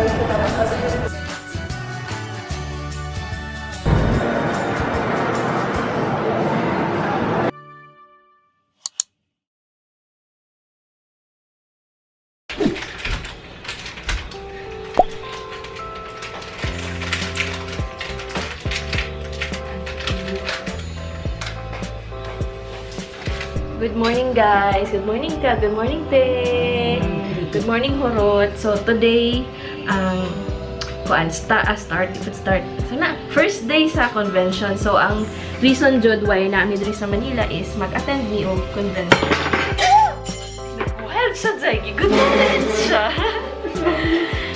Association of Accredited. Good morning, guys. Good morning ka. Good morning, te. Good morning, Horot. So today, ang kuan start, ikot start. So na, first day sa convention. So ang reason jud why naami diri sa Manila is mag-attend mi og convention. Wild siya, Zaggy. Good morning siya.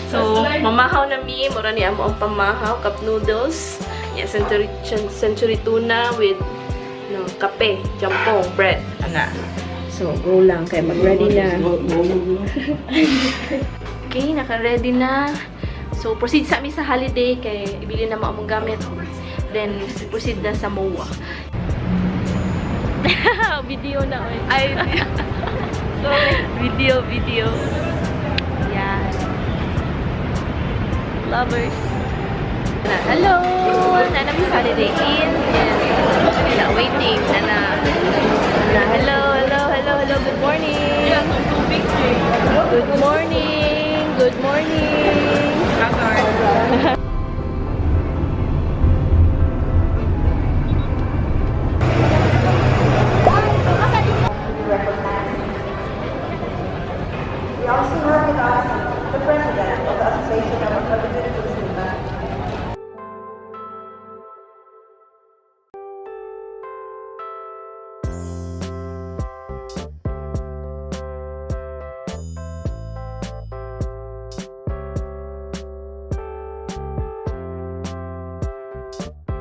So, mamahaw na mi. Mura ni amo ang pamahaw. Cup noodles. Yeah, century tuna with no, kape, jampong, bread. Ana. So, go lang. Kaya mag-ready na. Okay, naka-ready na. So, proceed sa mi sa Holiday kay ibili na mo among gamit. Then, proceed na sa MOA. Video na, oy. Ay, sorry. Video, video. Yes. Lovers. Na, hello! Nana mi sa Holiday Inn. And, na, waiting. Na, na, hello, hello, hello, hello. Good morning. Good morning. Good morning. Recognized. We also have with us the President of the Association of Accredited Tourism.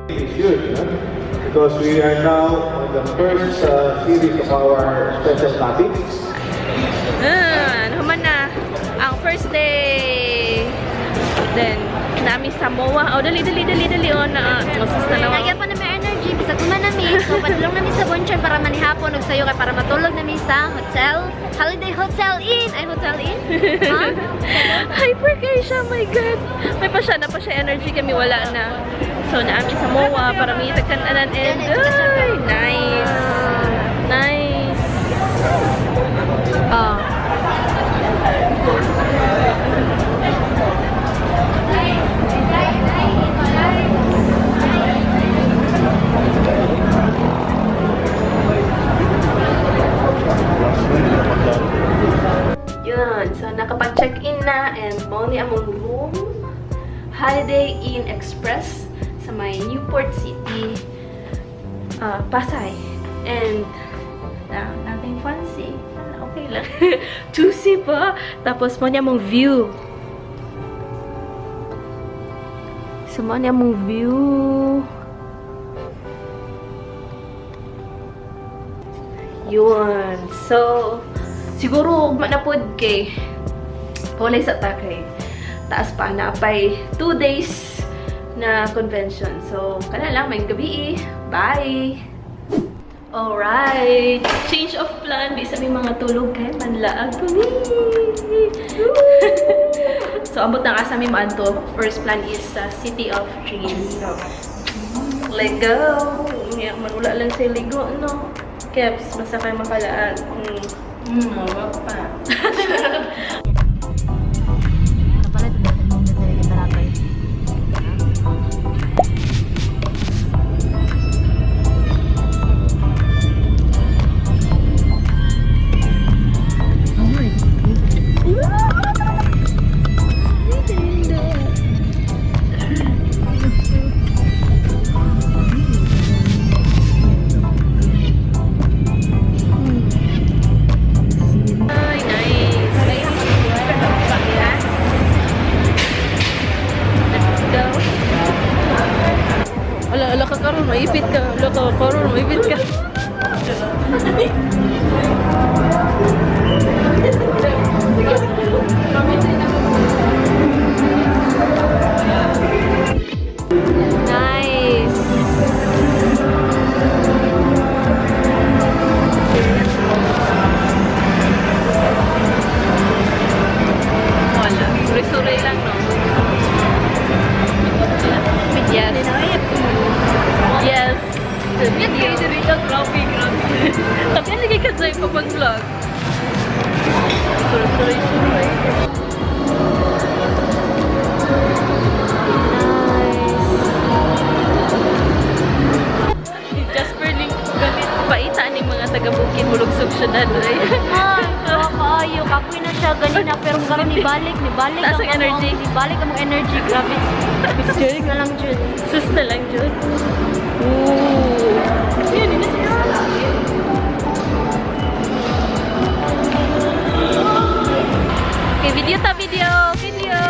It's huge, no? Because we are now on the first series of our special topics. Ah, ano man na ang first day. Then, nami sa MOA. Oh, dali, dali, dali, dali. Oh, na, masus na naman. Nagyan pa nami energy, bisag human nami. So padulong nami sa Bonchon para manihapon og sayo kay para matulog nami sa hotel, Holiday Hotel Inn. Ay, Hotel Inn? Ha? Hyper kayo siya, my God. May pa siya, na pa siya energy kami, wala na. So, naami sa MOA para may kananan and, ay, nice. Nice. Ah. Yun. So, nakapag-check-in na and mao ni among room. Holiday Inn Express sa may Newport City, Pasay. And, nothing fancy. Okay lang. Juicy pa. Tapos, mao ni among view. So, mao ni among view. Yun. So, siguro, ugma na pod kay pulay sa ta kay taas pa na pay 2 days na convention. So, kana lang, may gabi. Bye! Alright! Change of plan. Di sa may mga tulog kay manlaag kami. So, ambot na ka sa may maanto. First plan is sa City of Dreams. Let go! Yeah, manula lang sa ligo, no? Keps, basta kayo makalaag. Pa. Ay, nice. Kapoy na siya ganina pero karon nibalik, nibalik Taas ang energy. Nibalik among energy, grabe. Sus na lang jud. Sus na lang, Jud. Ooh. Yun, yun na siya. Okay, video ta, video! Video!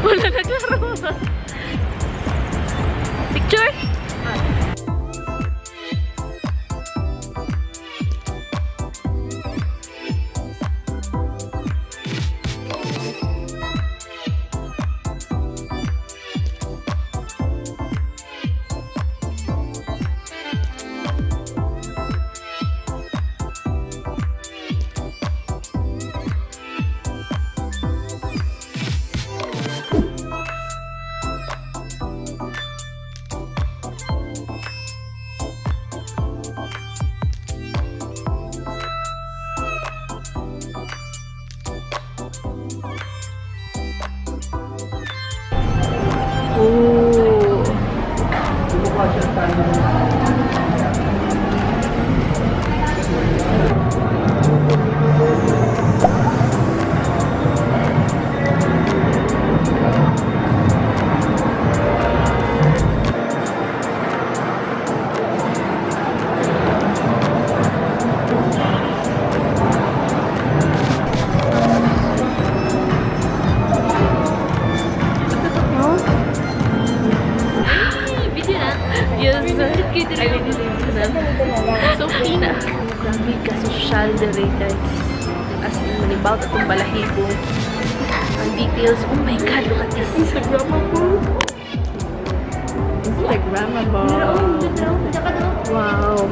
Wala na klaro. Picture? Ooh. Video na. Yes. Ay, so na. Grabe ka social dere, guys. As in, manibaw atong balahibo. Ang details. Oh my God, look at this. Instagrammable. Instagrammable. Wow.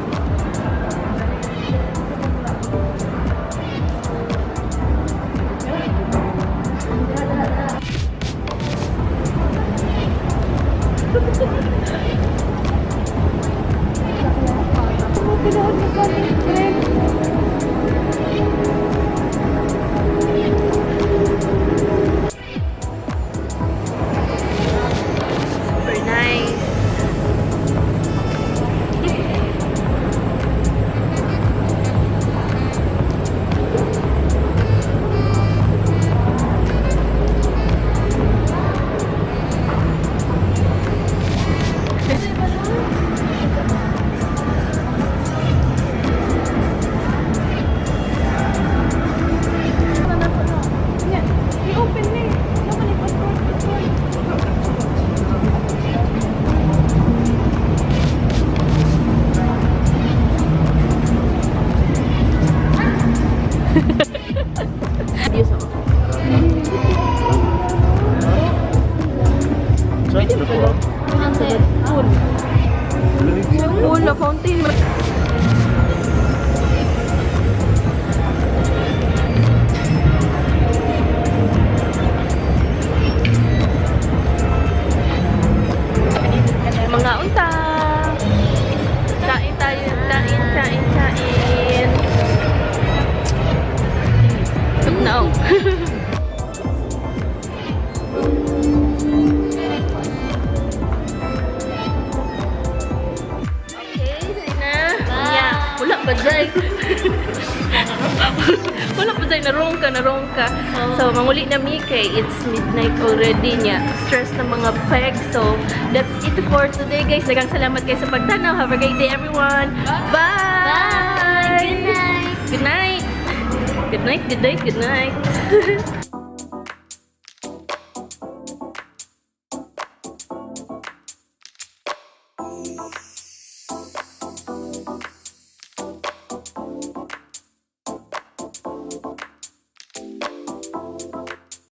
Super nice. Diyos ako. Pool, na fountain. Mga unta. Kain tayo, kain, kain, kain. Soup na oh. Okay, dali na. Yeah. Wala pa, Jai. Wala pa, Jai. Narong ka, narong ka. So, manguli na mi kay it's midnight already niya. Stress na mga peg. So, that's it for today, guys. Daghang salamat kayo sa pagtanaw. Have a great day, everyone. Bye! Bye! Good night! Good night! Good night, good night, good night.